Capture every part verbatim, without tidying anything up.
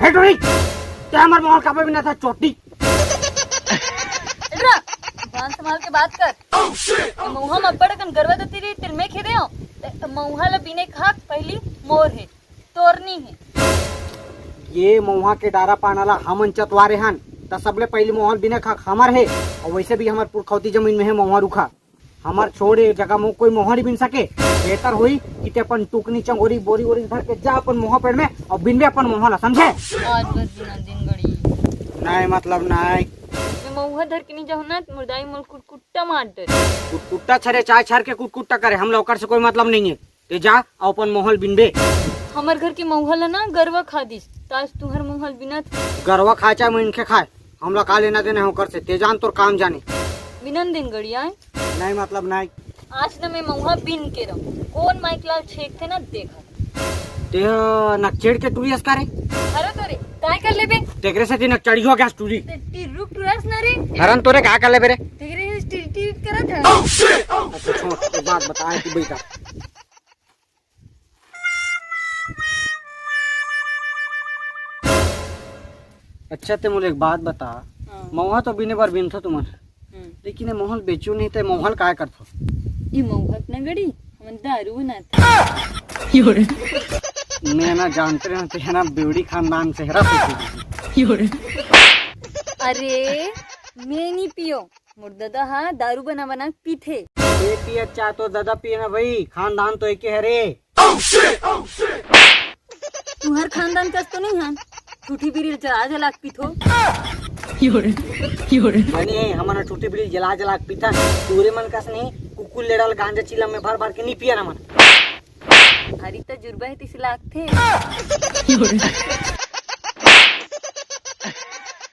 ए टूरी, ते हमर मोहल काबर बिनथस चोटी? एडरा, जान संभाल के बात कर। ए मउहा म अब्बड़ अकन गरवा दती रही, तेन में खेदे हो। ते मउहा ल बिने खाक पहली मोर हे, तोर नी हे। ये मउहा के डारा पाना ला हमन चतवारे हन, त सबले पहली मोहल बिने खाक हमर हे। अउ वैसे भी हमर पुरखौती जमीन में हे मउहा रुखा। हमर छोड़े जगह में कोई मोहल ही बिन सके। बेहतर होई कि ते अपन टुकनी, चंगोरी, बोरी वोरी धर के जा अपन मोहा पेड़ में अउ बिनबे अपन मोहल ला, समझे? आज बस बिना दिन गड़ी। नहीं मतलब नहीं। मैं मउहा धर के नहीं जाऊँ ना, त मोर दाई मोर कुटकुट्टा मार डरे। कुटकुट्टा छरे, चाहे छर के कुटकुट्टा करे, हम लोग से कोई मतलब नहीं है। ते जा अउ अपन मोहल बिनबे। हमर घर के मउहा ल ना गरवा खा दिस, त आज तुहर मोहल बिनत। गरवा खाए चाहे मनखे खाए, हमला का लेना देना है ओकर से? ते जान तोर काम जाने। बिनन दिन गड़ियाए। नहीं मतलब नहीं। आज न मैं मउहा बिन के रहूं। कोन माइक लाल छेकथे ना देखा। ते ह नकचेड़ के टूरी अस का रे? अरे तो रे, काय कर लेबे? तेकरे से तीन नकचड़ी हो गया टूरी। ते टिरुक टुरस ना रे। हरन तोरे का कर लेबे रे? तेकरे से टिर टिर करत है। अच्छा छोड़, एक बात बताए कि बेटा। अच्छा ते मोला एक बात बता, हाँ। मउहा तो बिने बर बिनथो तुमन, हम्म। लेकिन ये मोहल बेचो नहीं, ते मोहल काय करथो? ये मउहा के ना गड़ी, हमन दारू बनाथे। मैं ना जानते रहते हैं ना, बेवड़ी खानदान से हरा पीछे। अरे, मैं नहीं पियो, मोर ददा हा दारू बना बना के पीथे। ये पिया चाह तो ददा पिए ना भाई, खानदान तो एक ही हरे। तुहर खानदान कस तो नहीं हन, ठूठी बीड़ी ल जला जला के पीथो। बने, हमन ह ठूठी बीड़ी जला जला के पीथन। टूरे मन कस नहीं, कुकुर लेड़ा ल गांजा चीला में भर भर के नहीं पियन हमन। हरी त जुरबा है, तिसे लागथे।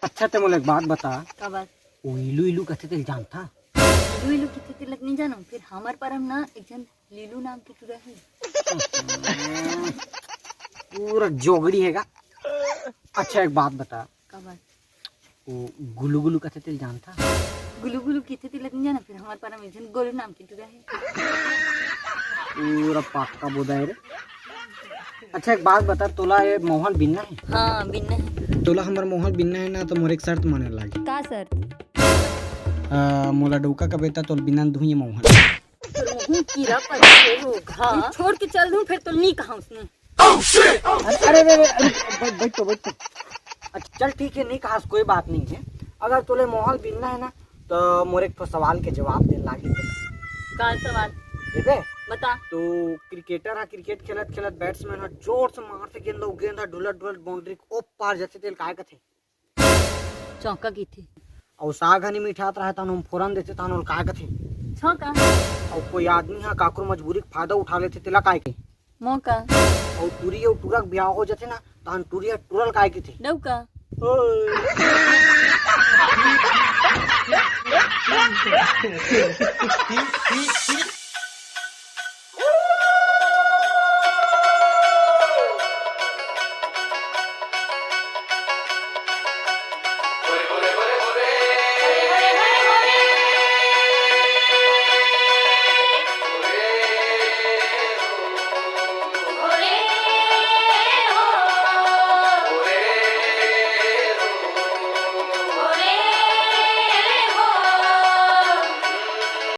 अच्छा ते मोला एक बात बता, का बात? वो इलू इलू कथे तेला जानथा? इलू इलू कथे तेला नहीं जानो, फिर हमर परम ना एक झन लीलू नाम के टूरा हे। पूरा जोगड़ी हे गा। अच्छा एक बात बता, का बात? वो गुलू गुलू कथे तेला जानथा? गुलू गुलू कथे तेला नहीं जानो, फिर हमर परम एक झन गोलू नाम के टूरा हे। पूरा पक्का बोदा हे रे। अच्छा एक बात बता, तोला ये मोहल बिनना हे? हाँ बिनना हे। तोला हमर मोहल बिनना हे ना, तो मोर एक शर्त माने लागे। का शर्त? आ, मोला डौका कबे त तोल बिनन दुहिए मोहल। तोर मुंह कीरा पड़े हो घा। छोड़ के चल दूं, फिर तो नहीं कहा उसने। अरे, अरे, अरे, अरे, बैठ, बैठ तो, बैठ तो। अच्छा, चल ठीक है, नहीं कहा, कोई बात नहीं है। अगर तोले मोहल बिनना है ना, तो मोर एक ठो सवाल के जवाब दे लागी। का सवाल? देबे? बता। तो क्रिकेटर हा क्रिकेट खेलत खेलत बैट्समैन हा जोर से मारथे गेंद ला, गेंद हा ढुलत ढुलत बाउंड्री के ओ पार जाथे, तेला काय कथे? चौका कथे। अउ साग हनी मिठात रहे, तहान ओम फोरन देथे, तहान ओला काय कथे? छौका। अउ कोई आदमी हा काकरो मजबूरी के फायदा उठा लेथे, तेला काय कथे? मौका। अउ टूरी अउ टूरा के बिहाव हो जाथे ना, तहान टूरी हा टूरा ल काय कथे? डौका। ओए।